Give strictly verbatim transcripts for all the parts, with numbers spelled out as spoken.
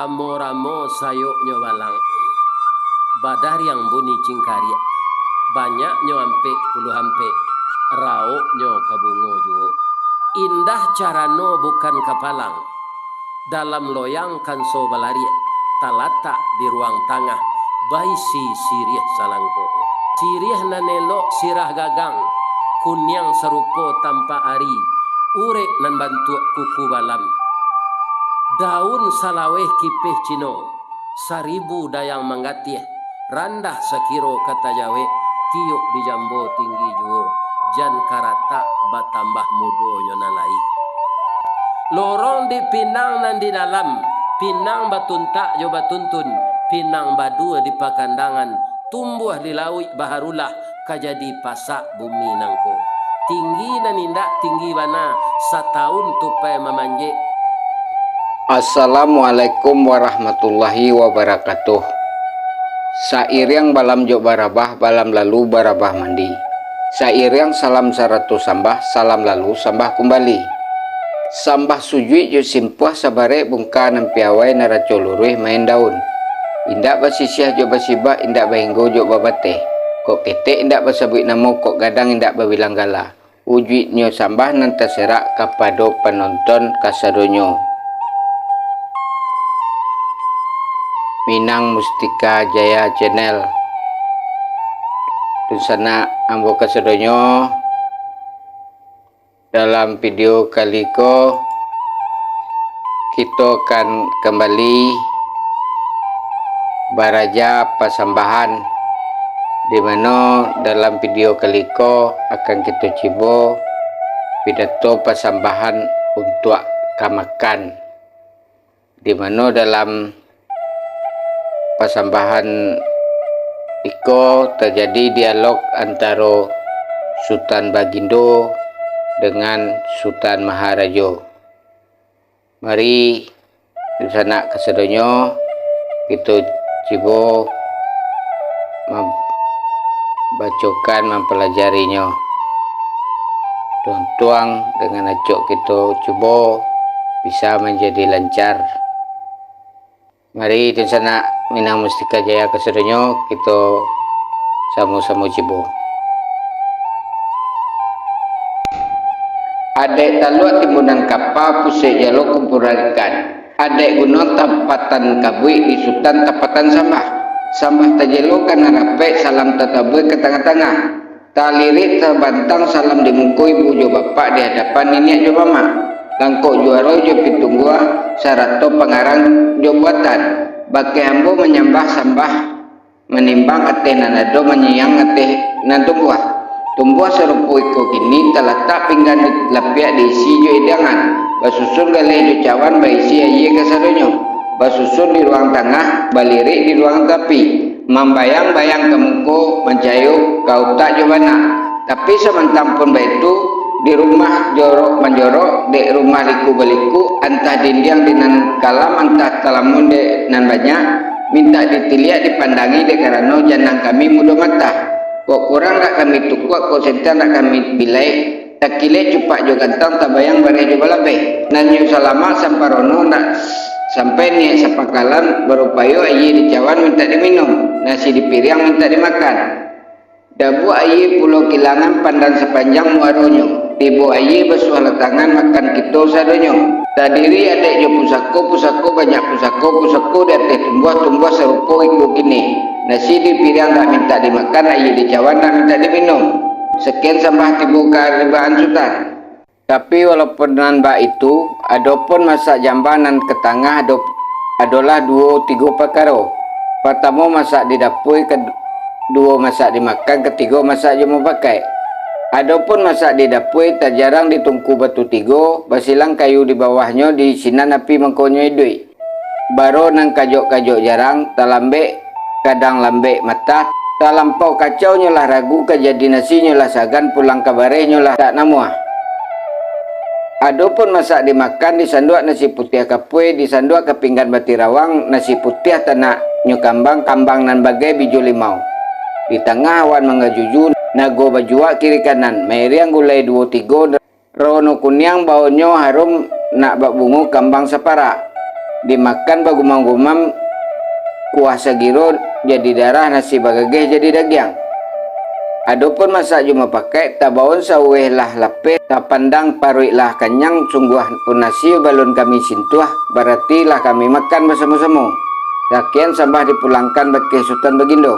Ramo-ramo sayoknyo balang, badariang bunyi cingkariak, banyaknyo ampek puluah ampek, rawoknyo ka bungo juo. Indah carano bukan kapalang, dalam loyang kanso balariak, talatak di ruang tangah, baisi siriah salangkok. Siriah nan elok sirah gagang, kuniang sarupo tampak ari, urek nan bantuak kuku balam. Daun salaweh kipeh Cino, saribu dayang manggatiah, randah sakiro ka tajawek, tiok dijambo tinggi juo, jan karatak batambah mudonyo nan lai. Lorong di pinang nan di dalam, pinang batuntak jo batuntun, pinang badua di pakandangan, tumbuah di lauik baharulah, ka jadi pasak bumi nangko. Tinggi nan indak tinggi bana, satahun tupai mamanjek. Assalamualaikum warahmatullahi wabarakatuh. Sairiang balam jo barabah, balam lalu barabah mandi. Sairiang salam sarato sambah, salam lalu sambah kumbali. Sambah sujuik jo simpuah, sabarek bungka nan piawai, naraco luruih main daun. Indak basisiah jo basibak, indak bahinggo jo babateh. Kok ketek indak basabuik namo, kok gadang indak babilang gala. Ujuiknyo sambah nan taserak kapado panonton kasadonyo. Minang Mustika Jaya Channel. Dunsanak ambo kasadonyo, dalam video kali ko, kito akan kambali baraja pasambahan, di mano dalam video kali ko akan kito cibo pidato pasambahan untuak ka makan, di mano dalam pasambahan iko tajadi dialog antaro Sutan Bagindo dengan Sutan Maharajo. Mari, dunsanak kasadonyo, kito cibo mambacokan, mampalajarinyo. Tuntuang dengan acok kito cubo bisa manjadi lancar. Mari, dunsanak Minang Mustika Jaya kasadonyo, kito samo-samo cibo. Adaik taluak timbunan kapa, pusek jalo kumpulan ikan. Adaik gunuang tapatan kabuik, di Sutan tapatan sambah. Sambah tajelo ka nan rapek, salam tatabua ka tangah-tangah. Talirik tabantang, salam di muko ibu jo bapak, di hadapan niniak jo mamak. Langkok juaro jo pitungguah, sarato pangarang jo buatan. Bakeh ambo manyambah sambah, manimbang ateh nan ado, manyiang ateh nan tumbuah. Tumbuah sarupo iko kini, talatak pinggan di lapiak, diisi jo idangan. Basusun galeh jo cawan, baisi ayie kasadonyo. Basusun di ruang tangah, balirik di ruang tapi. Mambayang-bayang ka muko, mancayo ka utak jo banak. Tapi samantang pun baitu, di rumah jorok manjorok, dek rumah liku baliku, antah dindiang di nan kalam, antah talamun dek nan banyak, mintak ditiliak dipandangi, dek karano janang kami mudo matah. Kok kurang nak kami tukuak, kok sentang nak kami bilai, takilek cupak jo gantang, tabayang bareh jo balabeh. Nan nyo salamak samparono, nak sampai niaik sapangkalan, barupayo ayie di cawan mintak diminum, nasi di piriang mintak dimakan. Dabuak ayie pulo kilangan, pandan sapanjang muaronyo. Tibo ayie basuahlah tangan, makan kito sadonyo. Tadiri adaik jo pusako, pusako banyak pusako, pusako di ateh tumbuah, tumbuah sarupo iko kini. Nasi di piriang dak mintak dimakan, ayie di cawan dak mintak diminum. Sakian sambah tibo ka ribaan Sutan. Tapi, walaupun nan bak itu, adopun masak jambang nan ka tangah ado, adolah duo tigo parkaro. Partamo, masak di dapua, kaduo, masak dimakan, katigo, masak jo mupakaik. Adopun masak di dapua, tajarang di tungku batu tigo, basilang kayu di bawahnyo, di sinan api mangkonyo iduik. Baro nan kajok-kajok jarang, talambek kadang lambek matah, talampau kacaunyo lah ragu, ka jadi nasinyo lah sagan, pulang ka barehnyo lah tak namuah. Adopun masak dimakan, disanduak nasi putiah kapua, disanduak ka pinggan batirawang, nasi putiah tanaknyo kambang, kambang nan bagai bijo limau. Di tangah awan manggajuju, nago bajuak kiri kanan, mairiang gulai duo tigo, rono kuniang baonyo harum, nak bak bungo kambang saparak. Dimakan bagumam-gumam, kuah sagiro jadi darah, nasi bagageh jadi dagiang. Adopun masak jo mupakaik, tabaun sauweh lah lapeh, tapandang paruik lah kanyang, sungguahpun nasi balun kami sintuah, barati lah kami makan basamo-samo. Sakian sambah dipulangkan bakeh Sutan Bagindo.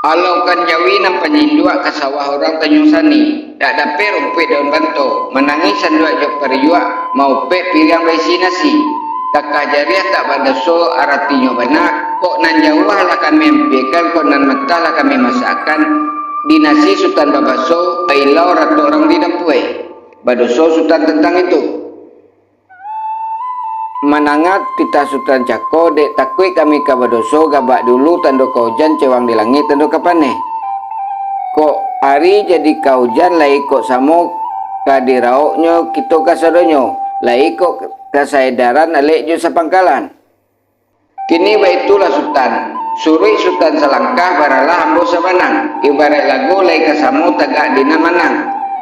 Alaukan jawi nan panyinduak, ka sawah urang Tanjuang Sani, dak dapek rumpuik daun banto, manangih sanduak jo pariuak, maupek piriang baisi nasi. Takah jariah tak badoso, aratinyo bana, kok nan jauah lah kami ampiekan, kok nan matah lah kami masakkan, di nasi Sutan babaso, bailau ratok urang di dapua. Badoso Sutan tantang itu. Mandanga titah Sutan cako, dek takuik kami ka badoso, gabak dulu tando ka ujan, cewang di langik tando ka paneh. Kok ari jadi ka ujan, lai kok samo ka diraoknyo kito kasadonyo, lai kok kasaedaran alek jo sapangkalan. Kini baitulah Sutan, suruik Sutan salangkah, baralah ambo sabanang, ibaraik lago lai ka samo tagak di nan manang,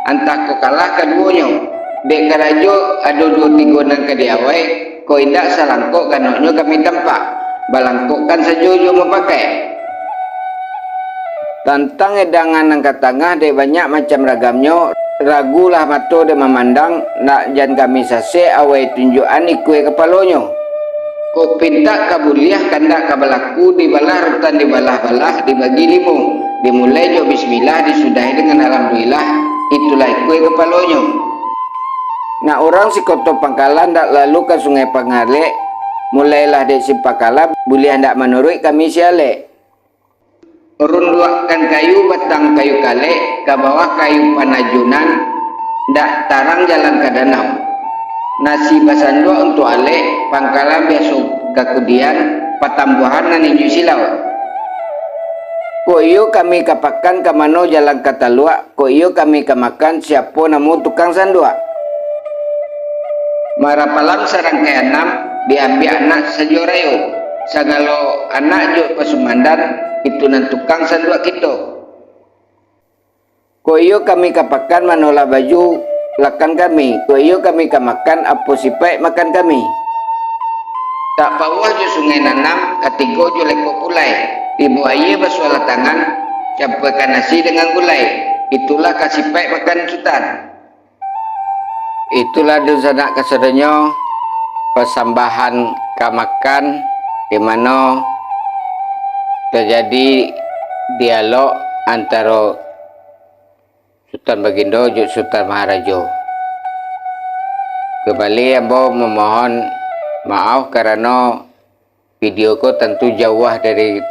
antah kok kalah kaduonyo. Dek karajo ado duo tigo nan ka diawai, kok indak salangkok ganoknyo kami tampak, balangkokkan sajo jo mupakaik. Tantang edangan nan ka tangah, dek banyak macam ragamnyo, ragulah mato dek mamandang, nak jan kami sasek, awai tunjuakan ikua kapalonyo. Kok pintak ka buliah, kandak ka balaku, dibalah rutan, dibalah-balah, dibagi limo, dimulai jo bismillah, disudahi dengan alhamdulillah, itulah ikua kapalonyo. Nak urang sikoto pangkalan, dak lalu ka Sungai Pangalek, mulailah dek si pangkalan, buliah ndak manuruik kami si alek. Runduakkan kayu, batang kayu kalek, ka bawah kayu panajunan, dak tarang jalan ka danau. Nasi basanduak untuak alek, pangkalan biaso ka kudian, patambuahan nan inyo silau. Kok iyo kami ka pakan, ka mano jalan ka taluak, kok iyo kami ka makan, siapo namo tukang sanduak? Marapalam sarangkai anam, diambiak anak sajo rayo, sagalo anak jo pasumandan, itu nan tukang sanduak kito. Kok iyo kami ka pakan, manolah baju lakan kami, kok iyo kami ka makan, apo sipaik makan kami. Tak pauah jo sungai nanam, katigo jo lekok pulai, tibo aia basuahlah tangan, campuakan nasi dengan gulai, itulah ka sipaik makan Sutan. Itulah dunsanak kasadonyo, pasambahan ka makan, di mano tajadi dialog antaro Sutan Bagindo jo Sutan Maharajo. Kambali ambo mamohon maaf karano video ko tantu jauah dari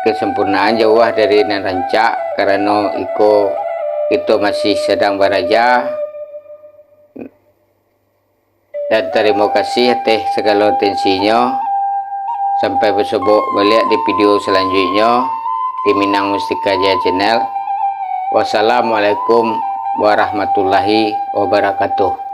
kesempurnaan, jauah dari nan rancak, karano iko kito masih sadang baraja. Dan tarimo kasih ateh sagalo atensinyo. Sampai basobok baliak di video salanjuiknyo di Minang Mustika Jaya Channel. Wassalamualaikum warahmatullahi wabarakatuh.